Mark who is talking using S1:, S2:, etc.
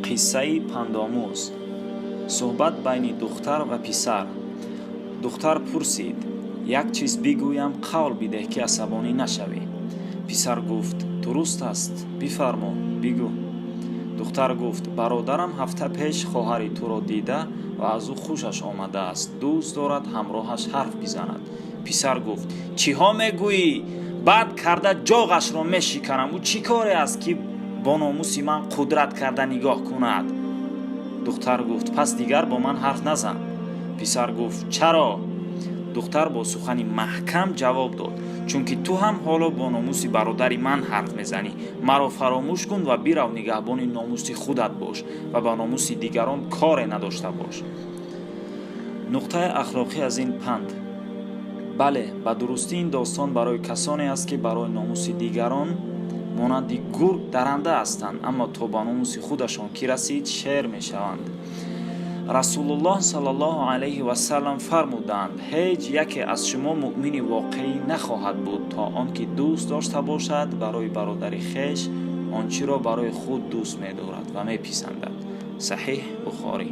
S1: Қиссаи пандомӯз. Суҳбат байни духтар ва писар. Духтар пурсид: «Як чиз бигӯям, қавл бидеҳ, ки асабонӣ нашавӣ». Писар гуфт: «Дуруст аст, бифармо, бигӯ». Духтар гуфт: «Бародарам ҳафта пеш хоҳари туро дида ва аз ӯ хушаш омадааст, дӯст дорад ҳамроҳаш ҳарф бизанад». Писар гуфт: «Чиҳо мегӯӣ? Бад карда ҷоғашро мешиканам. Ӯ чӣ коре аст, ки бо номуси ман қудрат карда нигоҳ кунад?» Духтар гуфт: «Пас дигар бо ман ҳарф назан». Писар гуфт: «Чаро?» Духтар бо сухани маҳкам ҷавоб дод: «Чунки ту ҳам ҳоло бо номуси бародари ман ҳарф мезанӣ. Маро фаромӯш кун ва бирав, нигаҳбони номуси худат бош ва ба номуси дигарон коре надошта бош». Нуқтаи ахлоқӣ аз ин панд: бале, ба дурустӣ ин достон барои касоне аст, ки барои номуси дигарон монанди гург даранда ҳастанд, аммо то ба номуси худашон ки расид, шер мешаванд. Расулуллоҳ саллаллоҳу алайҳи васаллам фармуданд: «Ҳеҷ яке аз шумо муъмини воқеӣ нахоҳад буд, то он ки дӯст дошта бошад барои бародари хеш он чиро барои худ дӯст медорад ва меписандад». Саҳиҳ Бухорӣ.